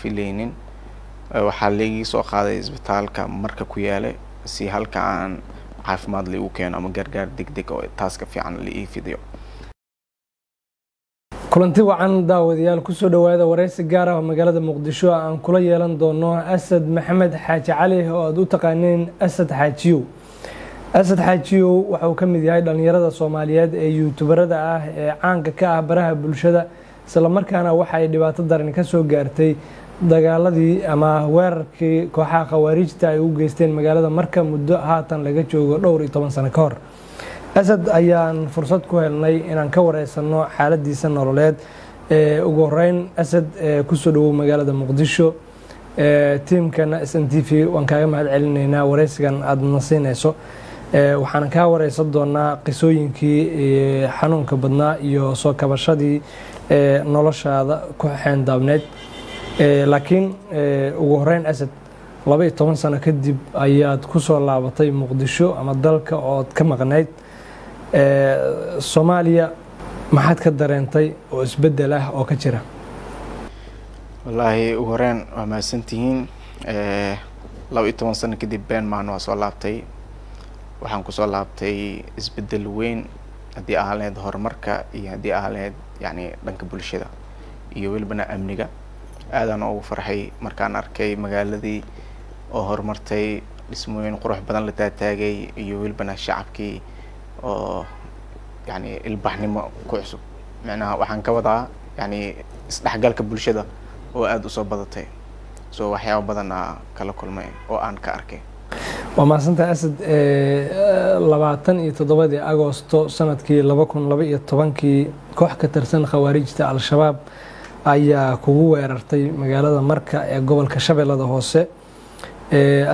Filaynin. Waxaa laigii soo qaaday isbitaalka marka ku yaalay si halka aan caafimaad laigu keeno ama gargaar deg deg oo taaska fiican la ii fidiyo. Kulanti wacan, daawadayaal. Kusoo dhowaada wareysi gaar ah oo magaalada Muqdisho aan kula yeelan doono Asad Maxamed Xaaji Cali, oo aada u taqaaneen Asad Xaajiyow. Asad Xaajiyow waxa uu ka mid yahay dhalinyarada Soomaaliyeed ee youtuberada ah ee caanka ka ah baraha bulshada, islamarkaana waxa ay dhibaato daran ka soo gaartay dagaaladii ama weerarkii kooxaha Khawaariijta ay u geysteen magaalada Marka muddo haatan laga joogo dhowr iyo toban sano ka hor. Asad ayaan fursad ku helnay inaan ka wareysano xaaladiisa nololeed. Ugu horeyn, Asad, kusoo dhawow magaalada Muqdisho. Tiimkana SNTV waan kaaga mahad celinaynaa wareysigan aada na siinayso. Waxaan kaa wareysan doonaa qisooyinkii xanuunka badnaa iyo soo kabashadii noloshaada ku xeendaabneyd. Laakiin ugu horeyn, Asad, 12 sano kadib ayaad kusoo laabatay Muqdisho ama dalka ood ka maqnayd Soomaaliya. Maxaad ka dareentay oo isbeddel ah oo ka jira? Wallaahi, ugu horeyn waa mahadsantihiin. 12 sano kadib, been maan, waa soo laabtay. Waxaan kusoo laabtay isbeddel weyn, haddii ahaan lahayd horumarka iyo haddii ahaan lahayd yacni dhanka bulshada iyo welibana amniga. Aadaan ugu farxay markaan arkay magaaladii oo horumartay, dhismooyin qurux badan la taataagay, iyo welibana shacabkii oo yacni ilbaxnimo ku cusub. Micnaha waxaan ka wadaa yacni isdhexgalka bulshada oo aada usoo badatay. So waxyaaba badan aa kala kulmay oo aan ka arkay. Waa mahadsantahay, Asad. 27-dii Agoosto sanadkii 2012-kii, koox ka tirsan Khawaarijta Al-Shabaab ayaa kugu weerartay magaalada Marka ee gobolka Shabeellada Hoose.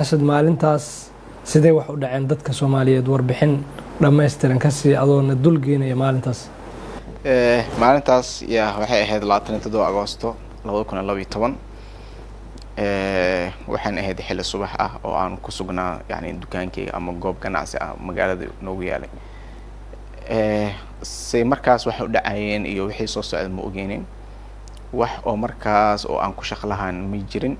Asad, maalintaas sidee wax u dhaceen? Dadka Soomaaliyeed warbixin dhammaystiran kasii, adoona dul geynaya maalintaas. Maalintaas ya waxay ahayd 27 Agoosto 2012. Waxaan ahayd xilli subax ah oo aan ku sugnaa yani dukaankeyga ama goob ganacsi ah magaalada noogu yaalay. Say markaas waxay u dhacayeen iyo wixii soo socda ma ogeynin. Wax oo markaas oo aan ku shaq lahaan ma jirin.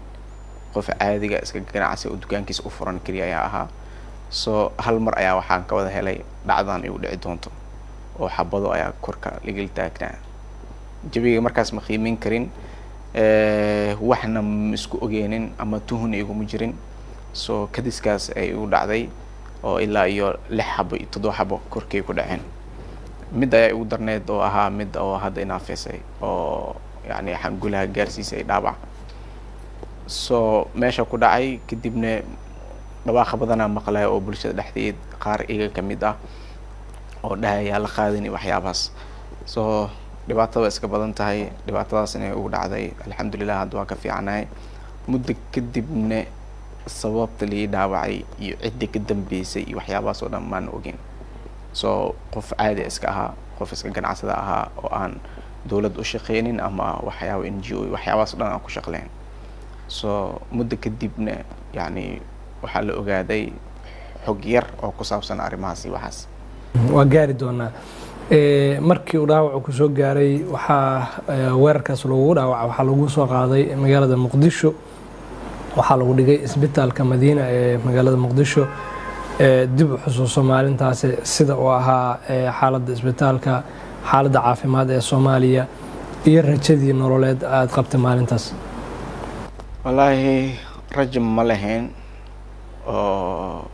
Qof caadiga iska ganacsi oo dukaankiisa u furan keliya ayaa ahaa. So hal mar ayaa waxaan ka wada helay dhacdan igu dhici doonto oo xabado ayaa korka ligala taagnaa. Jawiga markaas ma qiimeyn karin, waxna ma isku ogeynin ama tuhun iguma jirin. So kadiskaas ay igu dhacday oo ilaa iyo lix xabo iyo toddoba xabo korkay ku dhaceen. Mid ayaa igu darneyd oo ahaa mid oo hadda inaafeysay oo yacni xangulaha gaarsiisay dhaawac. So meesha ku dhacay kadibna dhawaaqa badanaa maqlaya oo bulshada dhexdeed qaar iga kamid ah oo dhahaya la qaadin iyo waxyaabahaas. So dhibaatada waa iska badan tahay. Dhibaatadaas inay ugu dhacday, alxamdulilah, hadda waa ka fiicanahay. Muddo kadibna sababta lii dhaawacay iyo ciddii ka dambeysay iyo waxyaabahaas oo dhan maan ogeyn. So qof caadi iska ahaa, qof iska ganacsada ahaa oo aan dowlad u shaqeynin ama waxyaaba NGO iyo waxyaabahaas oo dhan aan ku shaqleyn. So muddo kadibna yacni waxaa la ogaaday xog yar oo ku saabsan arrimahaas iyo waxaas. Waa gaari doonaa. Markii uu dhaawacu kusoo gaaray, waxaa weerarkaas lagugu dhaawaca, waxaa lagu soo qaaday magaalada Muqdisho, waxaa lagu dhigay isbitaalka Madiina ee magaalada Muqdisho. Dib u xusuuso maalintaasi sida uu ahaa, xaaladda isbitaalka, xaaladda caafimaad ee Soomaaliya iyo rajadii nololeed aada qabtay maalintaas. Wallaahi, rajo ma lahayn oo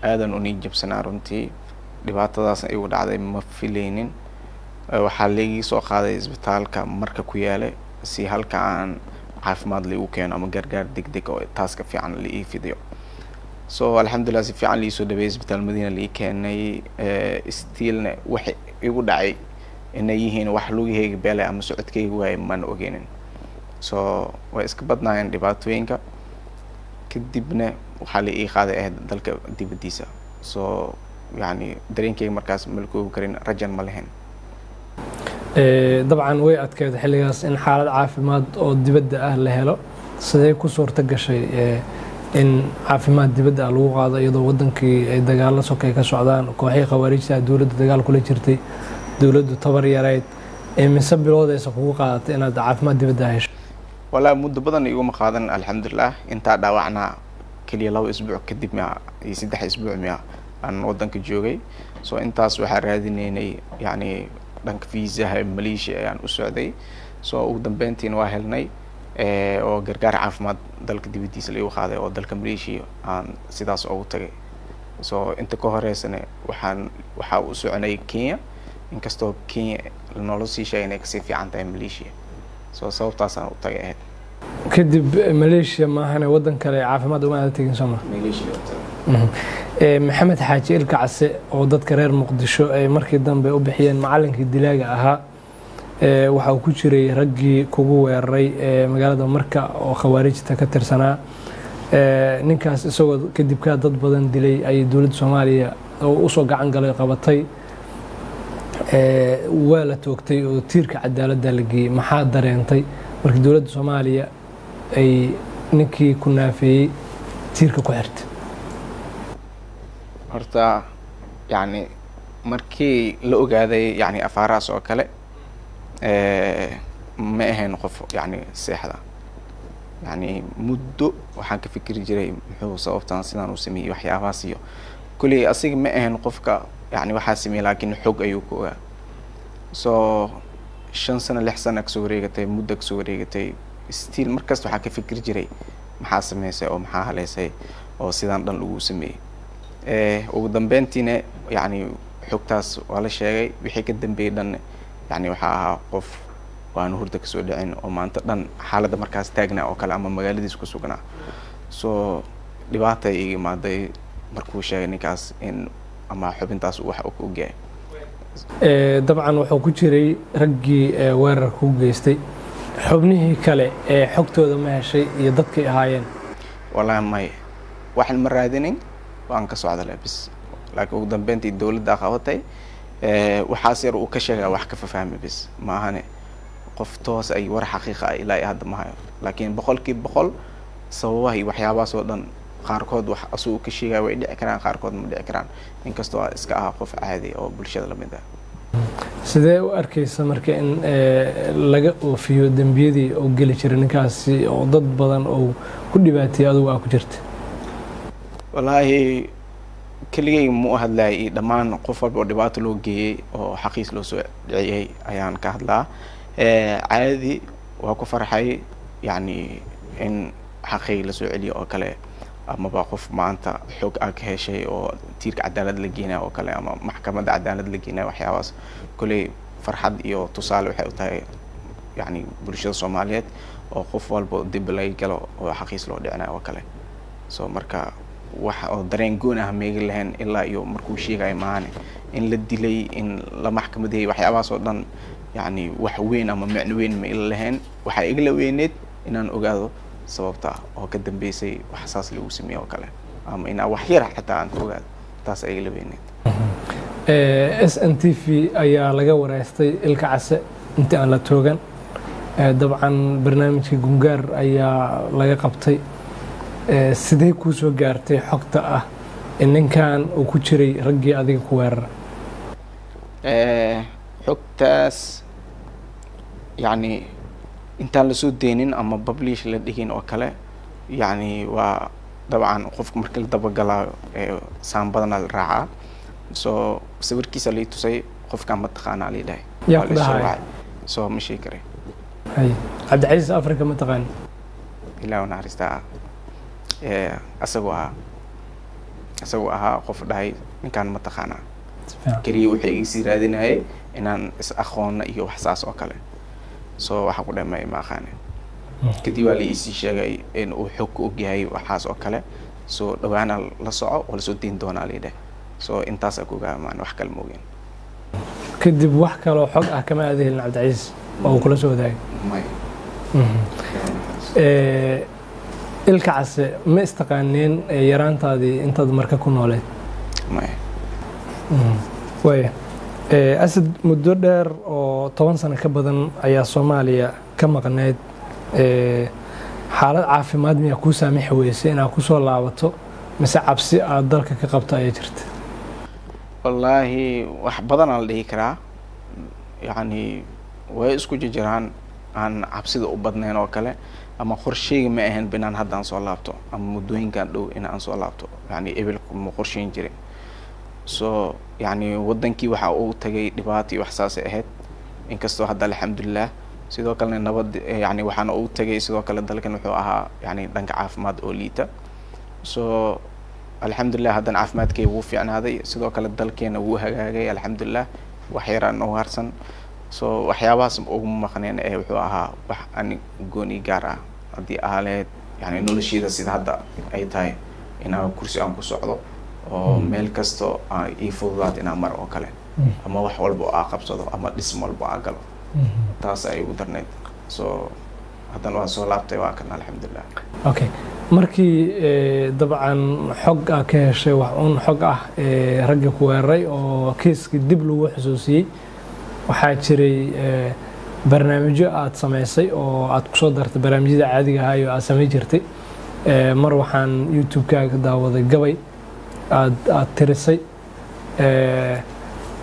aadan u nii jabsanaa runtii. Dhibaatadaasna igu dhacday ma filaynin. Waxaa laigii soo qaaday isbitaalka marka ku yaalay si halka aan caafimaad laigu keeno ama gargaar deg deg oo taaska fiican la ii fidiyo. So alxamdulilah, si fiican liisoo dhaweeyay, isbitaal Madiina lai keenay. Still-na waxa igu dhacay inay yihiin wax lugaheyga beelay ama socodkeyga waaye maan ogeynin. So way iska badnaayeen dhibaatooyinka. Kadibna waxaa la ii qaaday ahayd dalka dibaddiisa. So yacni dareenkeyga markaas ma la koobi karin, rajan ma lahayn. Dabcan way adkeyd xilligaas in xaalad caafimaad oo dibadda ah la helo. Sidee ku suurto gashay in caafimaad dibadda ah lagu qaado, iyadoo wadankii ay dagaalo sokay ka socdaan, kooxihii Khawaarijta dowladda dagaal kula jirtay, dowladdu tabar yarayd? Mise bilood aysa kugu qaadatay inaad caafimaad dibadda ah hesho? Walaa muddo badan iguma qaadan, alxamdulilah. Intaa dhaawacnaa keliya 2 isbuuc kadib miya iyo 3 isbuuc miya aan wadanka joogay. So intaas waxaa raadineynay yacni dhanka viisaha Malaysia ayaan u socday. So ugu dambeyntiina waa helnay oo gargaar caafimaad dalka dibadiisa laigu qaaday oo dalka Malaysia aan sidaas ugu tagay. So inta ka horeysana waxaa u soconay Kenya, inkastoo Kenya noola sii sheegay inay kasii fiican tahay Malaysia. So sababtaasaan u tagay ahayd. Kadib Malaysia maahane waddan kale caafimaad uma aada tegin, sooma? Malaysia u tagay. Maxamed Xaaji Ilka Case oo dadka reer Muqdisho ay markii dambe u bixiyeen macalinkii dilaaga ahaa, waxa uu ku jiray raggii kugu weeraray magaalada Marka oo khawaarijta ka tirsanaa. Ninkaas isagoo kadib kaa dad badan dilay ayay dowladda Soomaaliya oo usoo gacan galay qabatay. Waa la toogtay oo tiirka cadaaladda la geeyey. Maxaa dareentay markii dowladda Soomaaliya ay ninkii ku naafeeyey tiirka ku xirtay? Horta yacni markii la ogaaday yacni afaarahaas oo kale, ma ahayn qof yacni seexda. Yacni muddo waxaan ka fikiri jiray muxuu sababtan sidaan u sameeyey, waxyaabahaas iyo kulley asiga ma ahayn qofka yacni waxaa sameeyey, laakiin xog ayuu ku ogaa. So 5 sano, 6 sano kasoo wareegatay, muddo kasoo wareegatay, still markasta waxaan ka fikiri jiray maxaa sameysay oo maxaa haleysay oo sidaan dhan lagu sameeyey. Ugu dambeyntiina yacni xogtaas waa la sheegay. Wixii ka dambeeyey dhan yacni waxaa ahaa qof waan hurda kasoo dhicin oo maanta dhan xaaladda markaas taagnaa oo kale ama magaaladiis ku sugnaa. So dhibaata iga imaaday markuu sheegay ninkaas in ama xubintaas uu wax og ogyahay. Dabcan wuxuu ku jiray raggii weerarka u geystay. Xubnihii kale ee xogtooda ma heshay iyo dadkay ahaayeen? Wallahi may, waxan ma raadinin, waan ka socda le bis. Laakiin ugu dambeyntii dowladdaa qabatay. Waxaas yar uu ka sheegaa wax ka fafahmi bis ma ahane, qof toos ay war xaqiiqa ah ilaa iyo hadda ma hayo. Laakiin 100% sababaha iyo waxyaabahaas oo dhan qaarkood wax asuu ka sheegaya way dhici karaan, qaarkood ma dhici karaan, inkastoo aa iska ahaa qof caadi oo bulshada lamid ah. Sidee u arkaysa marka in laga oofiyo dembiyadii oo geli jiray ninkaasi oo dad badan oo ku dhibaateeyay, adugu aa ku jirta? Wallaahi keligay ma u hadlaay, iyo dhammaan qof walba oo dhibaato loo geeyey oo xaqiis loo soo dhiciyey ayaan ka hadlaa. Caadi waa ku farxay yacni in xaqii lasoo celiyo oo kale, amaba qof maanta xog aa ka heshay oo tiirka cadaalad la geenayo oo kale ama maxkamadda cadaalad la geenayo, waxyaabahaas kolley farxad iyo tusaale waxay u tahay yacni bulshada Soomaaliyeed oo qof walba dib laga galo oo xaqiis loo dhicinayo oo kale. So marka wax oo dareen goon ah maiga lahayn ilaa iyo markuu sheegayo maahane. In la dilay, in la maxkamadeeyey, waxyaabahaas oo dhan yacni wax weyn ama micno weyn ma ila lahayn. Waxaa igala weyneed inaan ogaado sababta oo ka dambeysay wax saas lagu sameeye oo kale, ama inaa wax yar xataa aan ka ogaado, taas ay igala weyneed. SNTV ayaa laga wareystay Ilka Case intii aan la toogan. Dabcan barnaamijka Gungaar ayaa laga qabtay. Sidee kuu soo gaartay xogta ah in ninkan uu ku jiray raggii adiga ku weerara? Xogtaas yacni intaan lasoo deynin ama publish la dhigin oo kale, yacni waa dabcan qofka marka la dabagalaayo saan badanaa la raacaa. So sawirkiisa lai tusay, qofkaan ma taqaanaa lai dhahay. Yaa Waa ku la isoo dhahay? wacay. So ma sheegi karay. Hay, Cabdicasiis Africa ma taqaani? Ilaah u naxariistaa, asagoo ahaa qof dhahay ninkaan ma taqaanaa. Si fiican. Keliya wuxuu igasii raadinayay inaan is aqoona iyo wax saas oo kale. So waxaan ku dhahay ma aqaanin. Kadib waa la iisii sheegay in uu xog ku ogyahay waxaas oo kale. So dhawaana la soco oo lasoo deyn doonaa la yidhaah. So intaasaa ku ogaa maan, wax kale ma ogeen. Kadib wax kaloo xog ah kama aada helin Cabdicasiis oo uu kula soo wadaagay? May. Ilka Case ma istaqaaneen yaraantaadii intaad marka ku nooleed? May. Waaya Asad, muddo dheer oo 10 sano ka badan ayaa Soomaaliya ka maqneyd. Xaalad caafimaad miyaa kuu saamixi weysay inaad kusoo laabato, mise cabsi aad dalka ka qabto ayaa jirta? Wallaahi wax badanaa la dhihi karaa, yacni way isku jirjiraan, aan cabsida u badnayn oo kale. Ama qorsheyga ma ahayn inaan hadda aan soo laabto ama muddooyinkan dhow in aan soo laabto, yani ebel ma qorsheyn jirin. So yani wadankii waxa uu tagay dhibaato iyo wax saasay ahayd, inkastoo hadda alxamdulilah sidoo kalena nabad. Yani waxaana uu tagay sidoo kale dalkan wuxuu ahaa yani dhanka caafimaad oo liita. So alxamdulilah haddana caafimaadkayga wuu fiicnaaday, sidoo kale dalkeena wuu hagaagay alxamdulilah, wax yaraan oo harsan. So waxyaabahaas uguma maqneen ee wuxuu ahaa wax ani gooni gaar ah haddii ahaa lahayd, yani nolosheeda sida hadda ay tahay inaan kursi aan ku socdo oo meel kasto ii fududaato inaan mar oo kale ama wax walba oo aa qabsado ama dhism walba aa galo, taas ay igu darneyd. So haddana waa soo laabtay, waa kan alxamdulilah. Okay, markii dabcan xog aa ka heshay, wax uun xog ah, raggii ku weeraray oo kiiskii dib lagu xusuusiyey, waxaa jiray barnaamijyo aad samaysay oo aad kusoo dartay barnaamijyada caadiga ahaa oo aad samayn jirtay. Mar waxaan YouTube-kaaga daawaday gabay aad tirisay.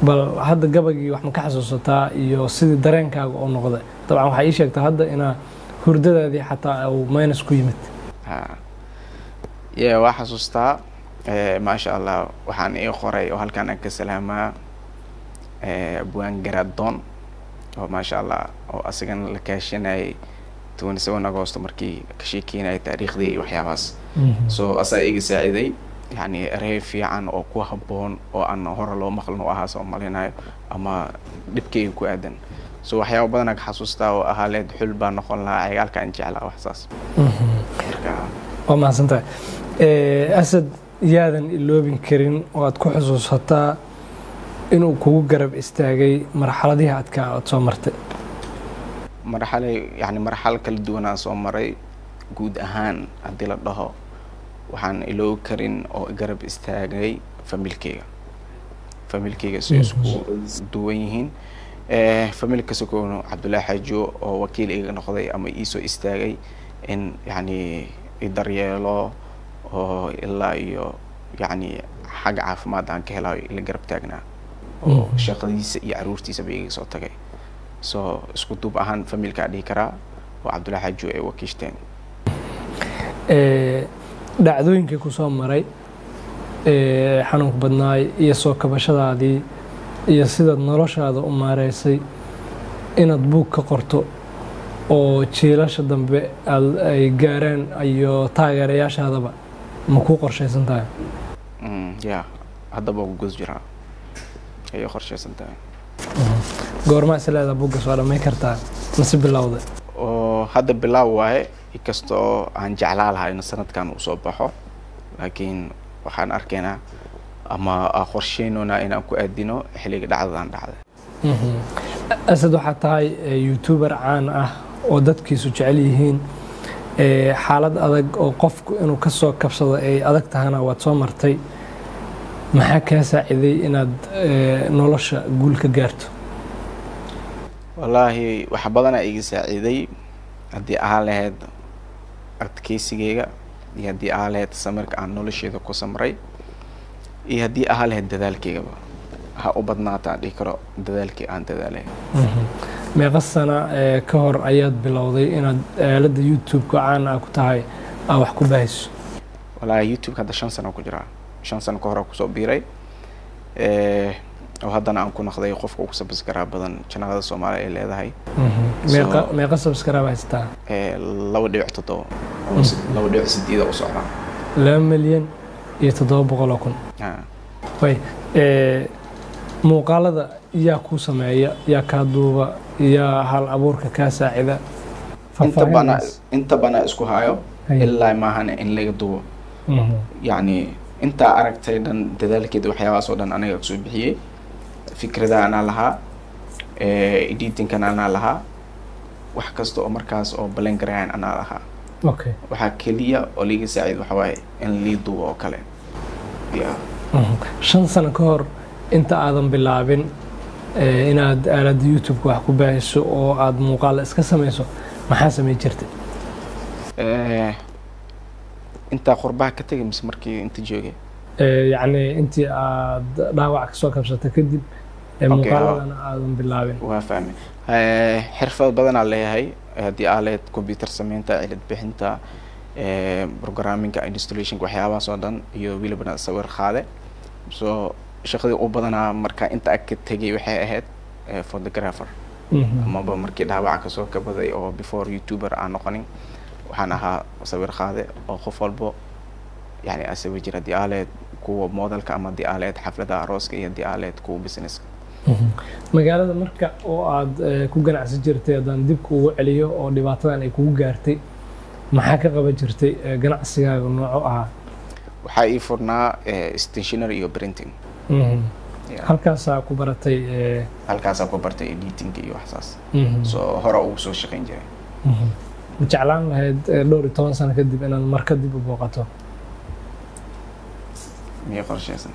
Bal hadda gabaygii wax ma ka xasuusataa iyo sidii dareenkaaga oo noqday? Dabcan waxaa ii sheegtaa hadda inaa hurdadaadii xataa uu minus ku yimid. Ha ye, waa xasuustaa. Maasha Allah, waxaan ii qoray oo halkaan aan ka salaamaa Abwaan Garaadon oo maasha Allah oo asagana la kaashanayay 27 Agosto markii ka sheekeynayay taariikhdii iyo waxyaabahaas. So asaa iga saaciday, yani erey fiican oo ku habboon oo aan hore loo maqlin oo ahaa soo malinayo ama dhibkayga ku aadan. So waxyaaba badan aan ka xasuustaa oo ahaa leed xul baa noqon lahaa cigaalka aan jeclaa, wax saas marka. Waa mahadsantahay. Asad, yaadan iloobin karin oo aad ku xusuusataa inuu kugu garab istaagay marxaladihii adkaa aad soo martay? Marxale, yani marxalo kala duwan aan soo maray guud ahaan haddii la dhaho, waxaan iloobi karin oo garab istaagay familkeyga. Familkeyga si isku duwan yihiin, familka sokono Cabdullaahi Xaajo oo wakiil iga noqday ama iisoo istaagay in yani i daryeelo oo ilaa iyo yani xagga caafimaad aan ka helayo ila garab taagnaa oo shaqadiisa iyo caruurtiisaba iga soo tagay. So isku duub ahaan familkaa dhihi karaa oo Cabdullaahi Xaajo ay wakiishteen. Dhacdooyinkii kusoo maray xanuunka badnaay iyo soo kabashadaadii iyo sidaad noloshaada u maareysay, inaad buug ka qorto oo jiilasha dambe ay gaaraan iyo taageerayaashaadaba, ma kuu qorshaysan tahay? Ya, haddaba ku guda jiraa, ayay qorshaysan tahay. Goormaa is leedaa buugga soo dhammayn kartaa mase bilowda? Oo hadda bilaaw waaye, inkastoo aan jeclaa lahaa in sanadkan uu soo baxo, laakiin waxaan arkaynaa ama aan qorsheynoonaa inaan ku aadino xilliga dhacdadan dhacda. Asad, waxaa tahay youtuber caan ah oo dadkiisu jecel yihiin. Xaalad adag oo qofku inuu ka soo kabsado ay adag tahana waad soo martay. Maxaa kaa saaciday inaad nolosha guul ka gaarto? Wallaahi wax badanaa iga saaciiday, haddii ahaan lahayd adkeysigeyga iyo haddii ahaan lahayd samirka aan nolosheeda ku samray iyo haddii ahaan lahayd dadaalkeygaba. Ha u badnaata aan dhihi karo dadaalkii aan dadaalay. Meeqa sana ka hor ayaad bilowday inaad aaladda YouTube-ka caan ah ku tahay aa wax ku baahayso? Wallaahi YouTube hadda 5 sano ku jiraa. 5 sano ka hor kusoo biiray oo haddana aan ku noqday qofka ugu subscribe badan channelada Soomaaliya ay leedahay. Meeqa subscribe haysataa? 2.7, 2.8 u socdaa. 2,700,000. Way muuqaalada yaa kuu sameeya, yaa kaa duuba, yaa hal abuurka kaa saacida? Inta bana inta bana isku hayo ilaa maahan in laga duubo. Yacni intaa aragtay dhan dadaalkeeda waxyaabahaas oo dhan aniga kasoo bixiyey. Fikradaha anaa lahaa, editingkan anaa lahaa, wax kasta oo markaas oo balan garayan anaa lahaa. Waxaa keliya oo liiga saacid waxa waaye in lii duubo oo kale ya. 5 sano ka hor inta aadan bilaabin inaad aaladda YouTube-ka wax ku baahiso oo aada muuqaal iska sameyso, maxaa samey jirtay? Intaa qurbaha ka tegay mise markii inta joogay? Yacni intii aad dhaawac kasoo kabsatay kadib, muuqaaladana aadan bilaabin. Waa fahmay. Xirfad badanaa leeyahay. Haddii aaleed computer sameynta, cilad bixinta, programmingka, installationka, waxyaabahaas oo dhan, iyo welibana sawir qaade. So shaqadii u badanaa marka inta ag ka tegay waxay ahayd photographer. Amaba markii dhaawaca kasoo kabaday oo before YouTuber aan noqonin, waxaan ahaa sawir qaade oo qof walbo yani aan sawir jira, haddii aaleed kuwa modelka ama haddii aaleed xafladaha arooska iyo haddii aaleed kuwa businesska. Magaalada marka oo aad ku ganacsi jirtay, haddaan dib kuugu celiyo oo dhibaatadan ay kugu gaartay, maxaa ka qaban jirtay? Ganacsigaaga nooco ahaa? Waxaa ii furnaa stationary iyo printing. Halkaasaa ku baratay? Halkaasaa ku bartay editing iyo waxsaas. So hore ugu soo shaqayn jiray. Ma jeclaan lahayd dhowr iyo toban sano kadib inaad marka dib u booqato? Miya qorsheysan.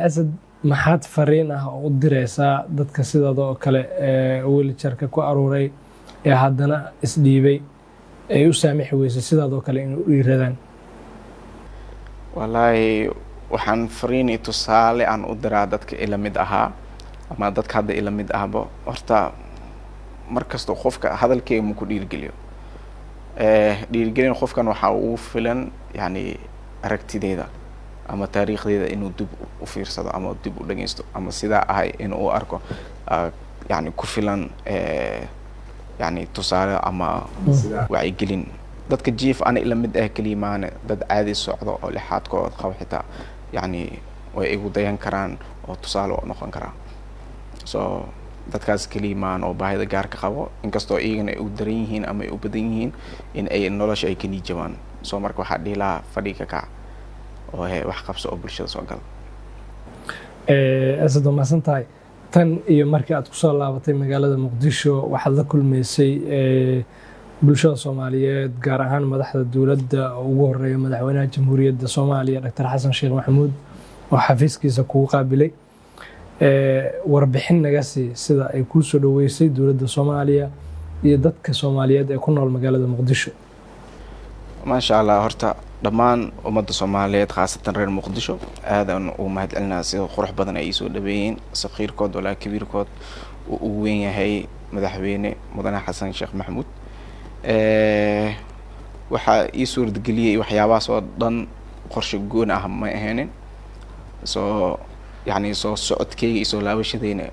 Asad, maxaad fariin ah oo u direysaa dadka sidaada oo kale wheelchairka ku aruuray ee haddana isdhiibay ay u saamixi weysay sidaadoo kale inay u dhiiradaan? Wallaahi, waxaan fariin iyo tusaale aan u diraa dadka ila mid ahaa ama dadka hadda ila mid ahba. Horta mar kasta qofka hadalkeyga ma ku dhiirigeliyo, dhiirigelin qofkan waxaa ugu filan yani aragtideyda ama taariikhdeeda inuu dib u fiirsado ama dib u dhageysto ama sidaa ahay inuu u arko, yani ku filan yani tusaale ama wacyigelin. Dadka jiif ana ila mid ah keliya maane, dad caadi socdo oo lixaadkooda qabo xitaa yani way igu dayan karaan oo tusaale u noqon karaa. So dadkaas keliya maan oo baahida gaarka qabo, inkastoo iyagana ay u daran yihiin ama ay u badan yihiin in ay nolosha ay ka niijabaan. So marka waxaa dhihi lahaa, fadhiga kac oo he wax qabso oo bulshada soo gala. Asad, waa mahadsan tahay. Tan iyo markii aad kusoo laabatay magaalada Muqdisho, waxaad la kulmaysay bulshada Soomaaliyeed, gaar ahaan madaxda dowladda oo ugu horeeya madaxweynaha Jamhuuriyadda Soomaaliya, Doctor Xasan Sheekh Maxamuud, oo xafiiskiisa kugu qaabilay. Warbixin naga sii sida ay kuu soo dhoweysay dowladda Soomaaliya iyo dadka Soomaaliyeed ee ku nool magaalada Muqdisho. Maasha Allah, horta dhammaan ummadda Soomaaliyeed, khaasatan reer Muqdisho, aadaan ugu mahad celinaa sida qurux badan ay iisoo dhaweeyeen, saqiirkood walaa kabiirkood, uu ugu weyn yahay madaxweyne mudane Xasan Sheekh Maxamuud. Waxaa ii suurtageliyey waxyaabahaas oo dhan qorshe goon ah ma ahaynin. Soo yani soo socodkeyga iyo soo laabashadeyna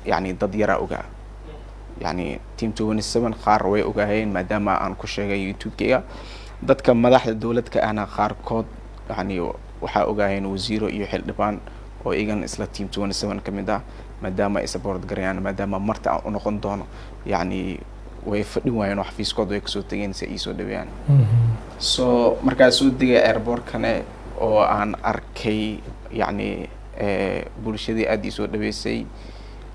yani dad yaraa ogaa, yani Team 27 qaar way ogaayeen maadaama aan ku sheegay YouTube-keyga. Dadka madaxda dowladka ahna qaarkood yani waxaa ogaayeen, wasiiro iyo xildhibaan oo iyagan isla Team 27 ka mid ah, maadaama ay support garayaan, maadaama marta aan u noqon doono, yani way fadhin waayeen oo xafiiskood way kasoo tegeen si ay iisoo dhaweeyaan. So markaa soo degay airportkane oo aan arkay yacni bulshadii aada iisoo dhaweysay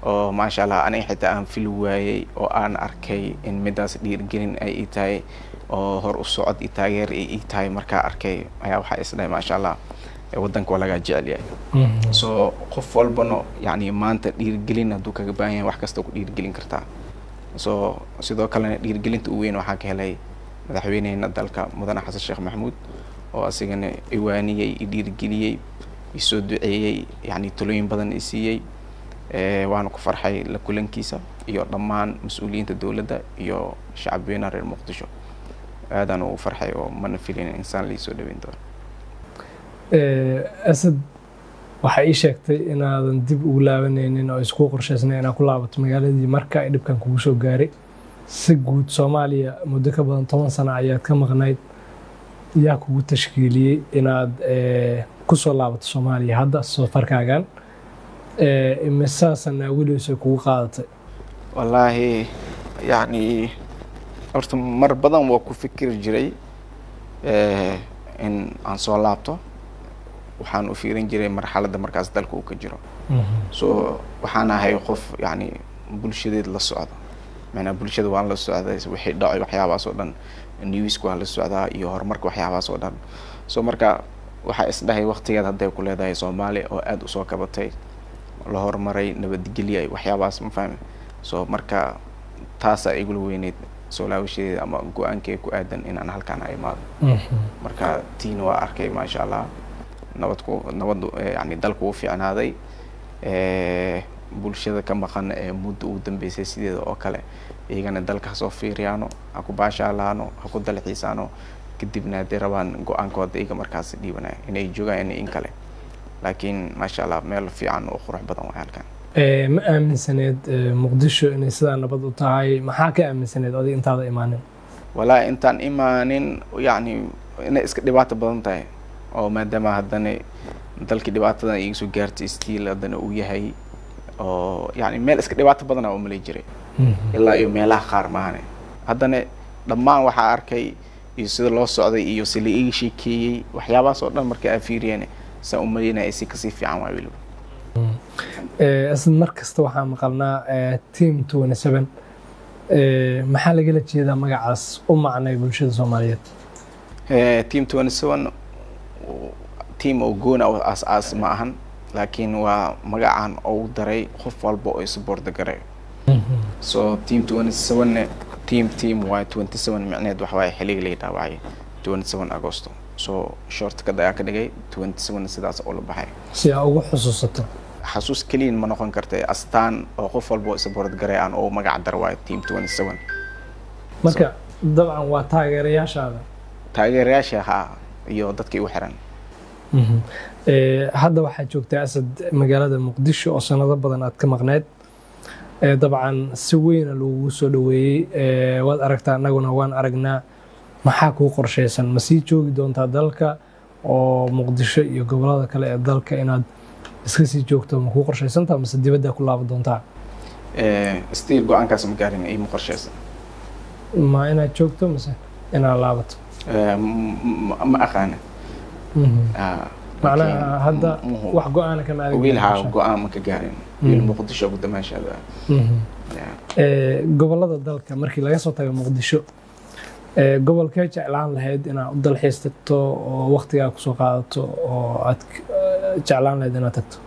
oo maasha Allah aniga xitaa aan fili waayey, oo aan arkay in midaas dhiirigelin ay ii tahay oo hor u socod iyo taageer ay ii tahay, markaa arkay ayaa waxaa is dhahay, maasha Allah, waddanka waa lagaa jecel yahay. So qof walbana yani maanta dhiirigelin hadduu kaga baahan yahay, wax kasta ku dhiirigelin kartaa. So sidoo kalena dhiirigelinta ugu weyn waxaa ka helay madaxweynehena dalka, mudane Xasan Sheekh Maxamuud, oo asigana iwaaniyey, i dhiirigeliyey, isoo duceeyey, yani talooyin badan i siiyey. Waana ku farxay la kulankiisa iyo dhammaan mas-uuliyiinta dowladda iyo shacabweynaha reer Muqdisho. Aadaan ugu farxay oo mana filin insaan laisoo dhaweyn doono. Asad, waxaa ii sheegtay inaadan dib ugu laabanaynin oo iskuu qorshaysnay inaad ku laabato magaaladii marka ay dhibkan kugu soo gaaray. Si guud Soomaaliya muddo ka badan 10 sano ayaad ka maqnayd. Yaa kugu tashkiiliyey inaad ku soo laabato Soomaaliya hadda safarkaagan? Imisa sanaa weliisa kugu qaadatay? Wallaahi, yacni horta mar badan waa ku fikiri jiray in aan soo laabto. Waxaan u fiirin jiray marxaladda markaas dalka uu ka jiro. So waxaan ahay qof yacni bulshadeed la socda, macnaa bulshada waan la socday, wixii dhacay waxyaabahaas oo dhan, newska waan la socdaa iyo horumarka waxyaabahaas oo dhan. So marka waxaa isdhahay waqtigeed hadday ku leedahay Soomaaliya oo aada usoo kabatay, la horumaray, nabadgelya, waxyaabahaas, ma fahmi? So marka taasaa igula weyneyd soo laabashadeeda ama go-aankeyga ku aadan inaan halkaan a imaado. Marka tiina waa arkay, maasha Allah, nabad ku nabad, yani dalku u fiicnaaday. Bulshada ka maqan ee muddo ugu dambeysay sideeda oo kale, iyagana dalka ha soo fiiriyaano, ha ku baashaalaano, ha ku dalxiisaano, kadibna hadday rabaan go-aankooda iyaga markaas dhiibanaya inay joogaan in kale. Laakiin maasha Allah, meel fiican oo qurux badan waay halkan. Ma aaminsaneed Muqdisho inay sidaa nabad u tahay? Maxaa ka aaminsaneed adiga intaada imaanin? Walaa intaan imaanin, yacni inay iska dhibaato badan tahay, oo maadaama haddana dalkii dhibaatadan iga soo gaartay, still haddana uu yahay oo yacni meel iska dhibaato badana umalay jiray ilaa iyo meelaha qaar maahane. Haddana dhammaan waxaa arkay iyo sida loo socday iyo si la iga sheekeeyey, waxyaabahaas oo dhan marka aan fiiriyeen, saan umaleynaya si kasii fiican waa weliba. Asad, mar kasta waxaa maqalnaa Team 27. Maxaa lagala jeedaa magacaas? U macnay bulshada Soomaaliyeed. Team 27 team oo goona oo aas-aas ma ahan, laakiin waa magacan ugu daray qof walba oo support garay. So Team 27 team waay. 27 micneheed waxa waaye xilliga laga dhaawacay, 27 Agosto. So shortcut ayaa ka dhigay 27, sidaas oo la baxay. Si aa ugu xusuusato. Xasuus keliyan ma noqon karta, astaan oo qof walba oo support garay aan ugu magac dar waayo Team 27. Marka dabcan waa taageerayaashaada. Taageerayaasha ha, iyo dadkii u xiran. Hadda waxaad joogtaa, Asad, magaalada Muqdisho oo sanado badan aad ka maqneed. Dabcan si weyna lagugu soo dhoweeyey, waad aragtaa, annaguna waan aragnaa. Maxaa kuu qorshaysan? Ma sii joogi doontaa dalka oo Muqdisho iyo gobolada kale ee dalka inaad iska sii joogto ma kuu qorshaysantaa, mase dibaddaa ku laaban doontaa? Still go-aankaas ma gaarin, iima qorshaysan. Ma inaad joogto mase inaad laabato? Ma aqaana. Macnaha hadda wax go-aana kama aadan wiil haa, go-aan ma ka gaarin wiil. Muqdisho ugu damaashaada. Gobolada dalka markii laga soo tago Muqdisho, gobolkee jeclaan lahayd inaad u dalxiis tagto oo waktigaa kusoo qaadato oo aad jeclaan lahayd inaad tagto?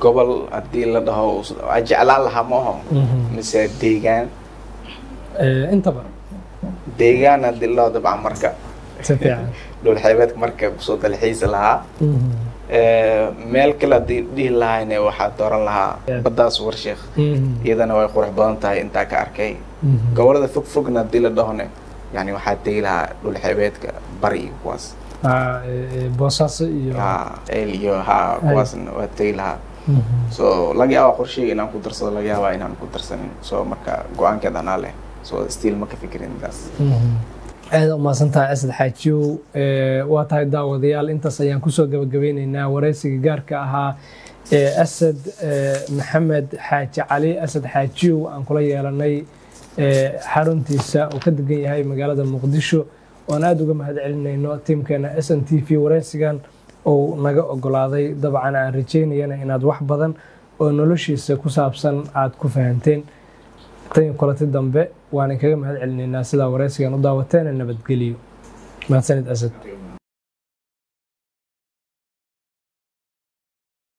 Gobol haddii la dhaho waa jeclaan lahaa ma aho, mise deegaan? Intaba. Deegaan haddii la dhaho, dabcan marka si fiican dhul xeebeedka marka kusoo dalxiisi lahaa. Meel kale haddii dhihi lahayne, waxaa dooran lahaa baddaas Warsheekh, iyadana way qurux badan tahay intaa ka arkay. Gobolada fog fogna haddii la dhahone, yani waxaa tegi lahaa dhul xeebeedka bari iyo kuwaas. Boosaaso iyo Ceel iyo ha, kuwaasna waa tegi lahaa. So laga yaabaa qorsheyga inaan ku darsado, laga yaabaa inaan ku darsanin. So marka go-aankeed anaa leh, so still ma ka fikirin intaas. Aada umahadsan tahay, Asad Xaajiyow. Waa tahay daawadayaal, intaas ayaan kusoo gabagabeyneynaa wareysiga gaarka ahaa ee Asad Maxamed Xaaji Cali, Asad Xaajiyow, aan kula yeelanay xaruntiisa oo ka degan yahay magaalada Muqdisho, oon aada uga mahad celinayno tiimkeena SNTV wareysigan uu naga ogolaaday. Dabcan aan rajeynayana inaad wax badan oo noloshiisa ku saabsan aad ku fahanteen. Tan kulanti dambe, waan kaga mahad celinaynaa sidaa wareysigan u daawateen. Nabadgeliyo. Mahadsanid, Asad.